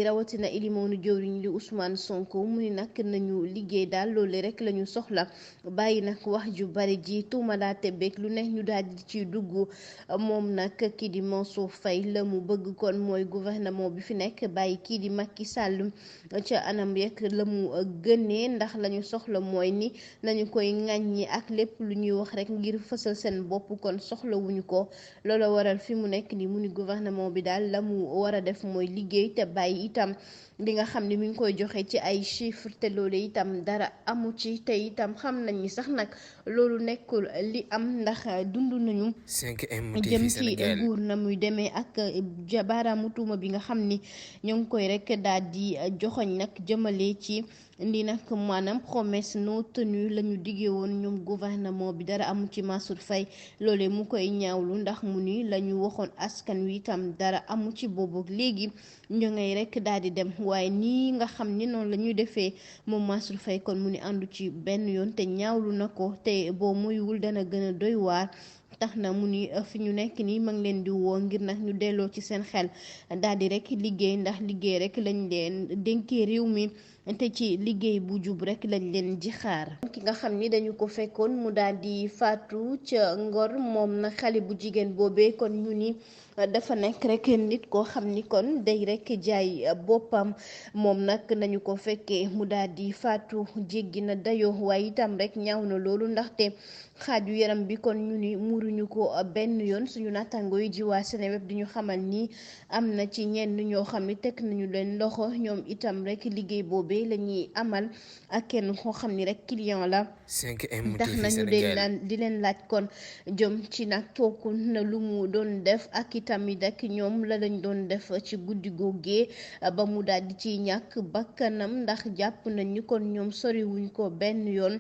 rawatina ilimoonu jëwriñ li Ousmane Sonko mu ni nag nañu liggéey daal loolu rek la ñu soxla bàyyi nag wax ju bari ji tuumalaate beeg lu ne ñu daal di ci dugg moom nag kii di Mansour Faye la mu bëgg kon mooy gouvernement bi fi nekk bàyyi kii di Macky Sall ca anam rek la mu gënee ndax la ñu soxla mooy ni nañu koy ŋàññi ak lépp lu ñuy wax rek ngir fësal seen bopp kon soxlawuñu ko loolu waral fi mu nekk ni mu ni gouvernement bi daal la mu war a def mooy liggéey te bàyyi itam li nga xam ne mi ngi koy joxe ci ay chiffres te loolu itam dara amu ci te itam xam nañ ni sax nag loolu nekkul li am ndax dund nañu 5M TV jëm ci Sénégal nguur na muy demee ak baaraamu tuuma bi nga xam ni ñoo ngi koy rek daal di joxoñ nag jëmale ci li nag maanaam promesse non tenue la ñu diggee woon ñoom gouvernement bi dara amu ci Mansour Faye loolee mu koy ñaawlu ndax mu ni la ñu waxoon askan wi itam dara amu ci boobu léegi ñu ngay rek daal di dem waaye nii nga xam ni noonu la ñuy defee moom Mansour Faye kon mu ni àndu ci benn yoon te ñaawlu na ko te boo muyul dana gën a doy waar. tax na mu ni fi ñu nekk nii ma ngi leen di woo ngir nag ñu delloo ci seen xel daal di rek liggéey ndax liggéey rek lañ leen dénkee réew mi te ci liggéey bu jub rek lañ leen ji xaar. ki nga xam ni dañu ko fekkoon mu daal di faatu ca Ngor moom nag xale bu jigéen boobee kon ñu ni dafa nekk rek nit koo xam ni kon day rek jaay boppam moom nag nañu ko fekkee mu daal di faatu jéggi na dayoo waaye itam rek ñaaw na loolu ndaxte xaaju yaram bi kon ñu ni muruñu ko benn yoon suñu naataango yi ji waa Seneweb di ñu xamal ni am na ci ñenn ñoo xam ni teg nañu leen loxo ñoom itam rek liggéey boobee la ñuy amal ak kenn koo xam ni rek client la. 5M tax TV nañu Sénégal di leen laaj kon jëm ci nag kooku na lu mu doon def ak itamit ak ñoom la lañ doon def ci guddi googee ba mu daal di ciy ñàkk bakkanam ndax jàpp nañu kon ñoom soriwuñ ko benn yoon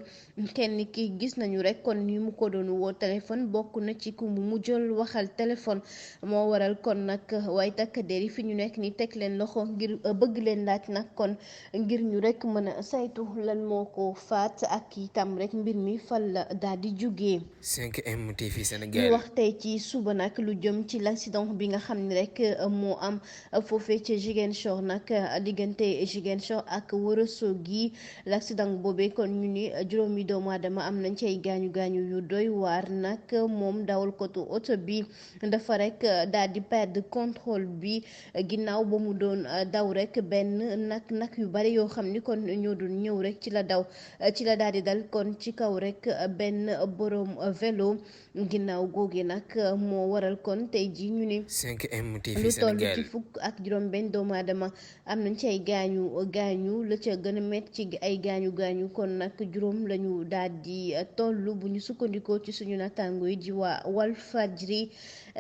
kenn ki gis nañu rek kon ni mu ko doon woo téléphone bokk na ci ku mu jël waxal téléphone moo waral kon nag waaye takk der yi fi ñu nekk ni teg leen loxo ngir bëgg leen laaj nag kon ngir ñu rek mën a saytu lan moo ko faat ak itam rek mbir mi fal la daal di jugee. 5M TV ñu Sénégal wax tey ci suba nag lu jëm ci l'accident bi nga xam ne rek moo am foofee ca Ziguinchor nag diggante Ziguinchor ak Ourossogui l'accident boobee kon ñu ni juróomi doomu aadama am nañ ci ay gaañu gaañu yu doy waar nag moom dawalkatu oto bi dafa rek daal di perdre contrôle bi ginnaaw ba mu doon daw rek benn nag yu bari yoo xam ni kon ñoo doon ñëw rek ci la daal di dal kon ci kaw rek benn borom vélo ginnaaw googi nag moo waral kon tey ji ñu ni 5M TV lu toll ci Sénégal fukk ak juróom benn doomu aadama am nañ ci ay gaañu la ca gën a métti ci ay gaañu kon nag juróom lañu daal di toll bu ñu sukkandikoo ci suñu nattaango yi ji waa Walfadjri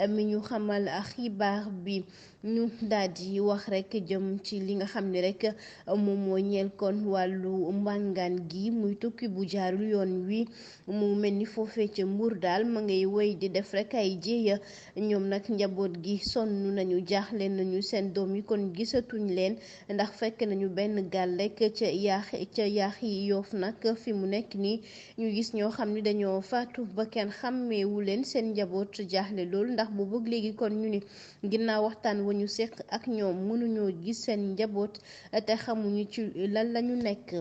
mi ñu xamal xibaar bi ñu daal di wax rek jëm ci li nga xam ne rek moom moo ñeel kon wàllu mbàngaan gi muy tukki bu jaarul yoon wi mu mel ni foofee ca Mbuur daal ma ngay wéy di def rek ay jéeya ñoom nag njaboot gi sonn nañu jaaxle nañu seen doom yi kon gisatuñ leen ndax fekk nañu benn gaal rek ca yaaxi Yoof nag fi mu nekk nii ñu gis ñoo xam ni dañoo faatu ba kenn xàmmeewu leen seen njaboot jaaxle loolu ndax bu bëgg léegi kon ñu ni ginnaaw waxtaan wa ñu seq ak ñoom mënuñoo gis seen njaboot te xamuñu ci lan lañu nekk.